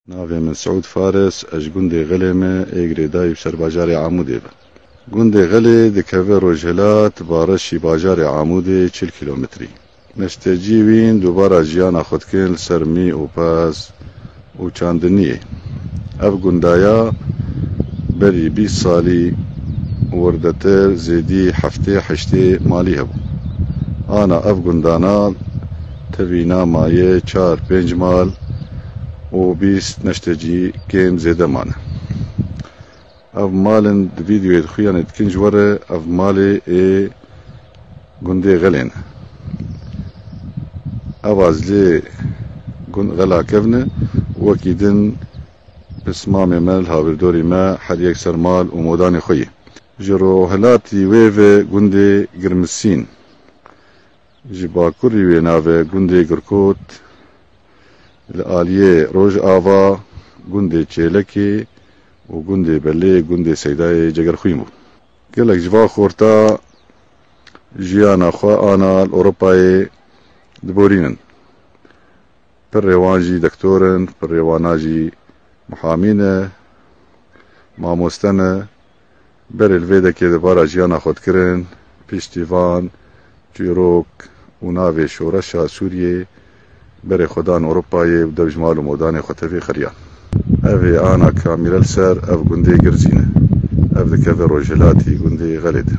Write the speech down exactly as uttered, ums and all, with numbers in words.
Navê min Siûd Faris, ez ji gundê Xelê me ê girêdayî bi ser bajarê Amûdê ve. Gundê Xelê dikeve rojhilat, bareşî bajarê Amûdê çil kîlometrî. Neştecî wîn dubara jiyana xwe dikin li ser mî û pez û çandiniyê. Ev gundaya berî bîst salî wirdetir zêdî heftê heştê malî hebû. Ana ev gundana tevîna maye çar pênc mal û bîst neştecî kêm zêde mane. Ev malin di vîdeoyê dixuyanê dikin ji we re, ev malê ê gundê Xelê ne. Ev a zilê gund Xela kevne, wekî din pismamê me li havirdorî me her yek ser mal û modanê xwe ye. Ji rohilatî wê ve gundê Girmisîn, ji bakurî wê nave gundê Girkot, li aliyê rojava gundê Çêlekê û gundê Belê, gundê Seydayê Cegerxwîn bû. Gelek ji va xorta jiyana xwe ana li Ewropayê diborînin. Pirê wan jî dektor in, pirê wana jî muhamî ne, mamoste ne. Berê li vê dekê dubara jiyana xwe dikirin, piştî van çîrok û navê şoreşa Sûriyê berê xwe dan Ewropayê û dev ji mal û modanê xwe tevî xeriyan. Ev ê ana kamîre li ser ev gundê Girzî ne. Ev dikeve rojhilatî gundê Xelê de.